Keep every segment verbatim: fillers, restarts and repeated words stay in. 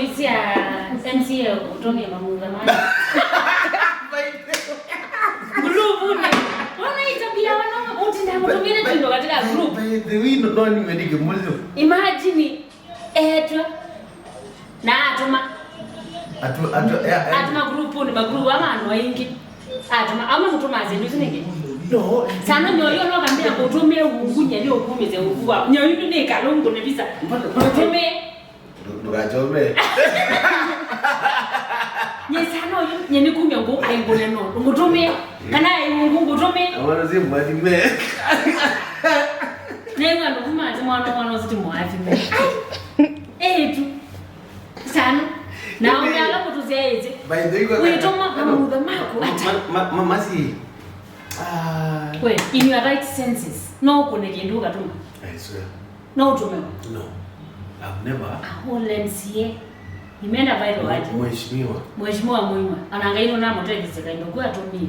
Isia M C A ũtũmĩe mamutha ma. Group-nĩ. Ona itabia wana ũtinda mũtũmĩre tũindo katika group. By the way, no, no, nĩwendike mũlyo. Imagine, etwe. Na atũma. Atu, atu, eh, eh. Atũma group-nĩ, ma group ama andũ aingĩ. Atũma, ama mũtũma asendu sinenge. No. Sana nyoyo no kambia kũtũmĩe ungu nyeli ũkumĩse ungu wa. Nyoyo nĩ kalungu nĩ visa. Mbona, mbona. Ũtũmĩe. Ndũ-, ndũkachome. Nye sana ũyũ, nye nĩ kumya ngũ, aingũne no. Ngũtũmĩe. Kana aingũ ngũtũmĩe. Amana si mwathime. Nĩw'a ndũkuma ati mwana, mwana ũsu ti mwathime. Etu. Sana. Na ũmyala mũtũsyaĩte. By the way, kwa-, wĩtũma mamutha maku ata. Ma-, ma-, ma-, masi. Ah. We, in your right senses, no ũkũne kĩndũ ũkatũma? I swear. No ũtũme? No. I've never. A whole M C A. Imeenda viral aje? Mheshimiwa. Mheshimiwa Muimwa. Ona Ngai nũnamũtetheesya kaĩndo ku atũmie.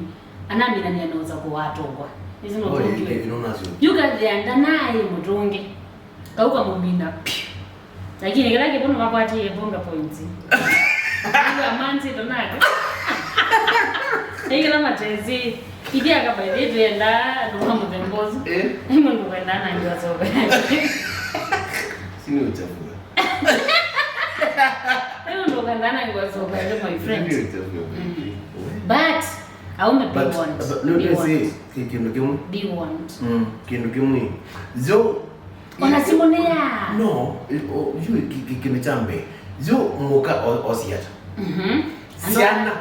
Anaminania na ũsako wa atongwa. Hizi no. Oh, you, you know, nasio. Yuka thĩanda naĩ mũtũnge. Kauka mũmina. Lakini kĩla kĩvono vakwatie bonga points. Ndio manzi tonaka. Ndio matezi. Idia kama ile tuenda ndo mambo vembozi. Eh? Mimi ndo kwenda na ndio sobe. Sini uchafua. Mimi ndo kwenda na ndio sobe, my friend. Sini uchafua. Mm. But aume be warned. But, but, no, be warned. Say, ki-, kĩndũ kĩmwe. Be warned. Mm, kĩndũ kĩmwe. Yo, ona simũ nĩ ya. No, o-, yu ki-, ki-, kĩndũ kya mbee. Yu mũka o-, osi ata? Mhm. Syana.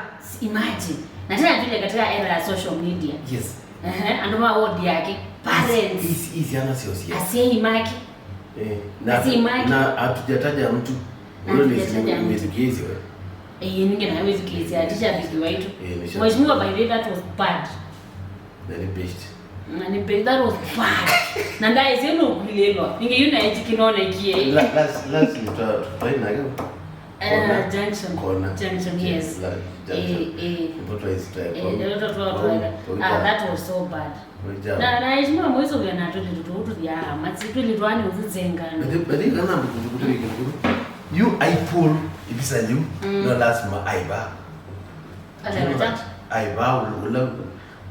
Imagine. Na tena vile katika era ya social media. Yes. Ehe, andũ ma ward yake, parents. Isi, isi, isi syana syosi. Asyai make. Eh, na, asyai make. Na hatujataja mtu. Na hatujataja mtu. Umesikia hizo, eh? Eh, ninge na wezi kesi atisha bigi waitu. Eh, nisha. Mheshimiwa, by the way, that was bad. Na nĩ best. Na nĩ best, that was bad. Na ndaisye no kwilelwa. Ninge yuna eji kinona ikie. La-, last, last tuta-, tutaina leo. Eh, kona. Junction. Kona. Junction, yes. La-, junction. Eh, eh. Mtoto is try. Eh, ndio mtoto wa. Ah, that was so bad. Na, na heshima mwiso vya na twili tutu ya masi twili twani uzenga. But, but kana mkutu kutu. You I pull ibisa you. Mm. No lazima aiba. Ata. Aiba ula,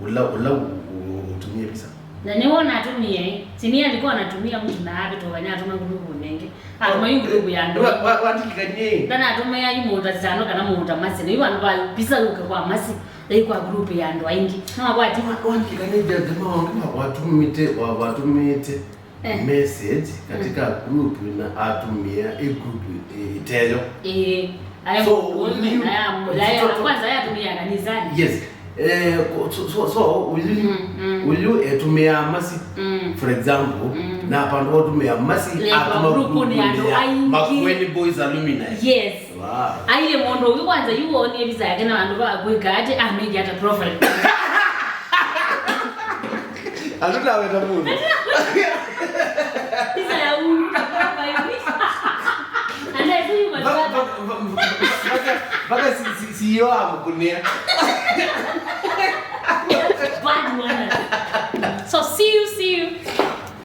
ula, ula u-, u-, utumie visa. Na nĩwona atumie, si niye alikuwa anatumia mtu na ape tu wanya atuma group nenge. Atuma yu group ya ndo. Wa, wa, watikikanie. Ndana atuma ya yu muta sano kana muta masi. Ni yu andu ba visa yuke kwa masi. They kwa group ya ndo aingi. Na kwa ati. Wa, watikikanie jamaa wangu watumite, wa, watumite. Eh. Message katika group na atumia i group i-, iteyo. Eh, aya. So, will you, aya, aya, so, so, kwanza aya atumia kanisani. Yes. Eh, ko-, so, so, so, will you, mm, mm, will you, eh, tumia masi, mm, for example, mm, na pandu tumia masi, le, atuma kwa group ni group andu ya aingi. Makueni Boys Alumni. Yes. Wow. Aile mũndũ ũngĩ kwanza yu wonie visa yake na andũ ba kwĩka ati amĩke ata profile. Andũ taweta mũndũ. Visa ya unu na profile. Ande si yu. Ba-, ba-, ba-, ba-, mpaka, mpaka si, si, C E O amũkũnĩa.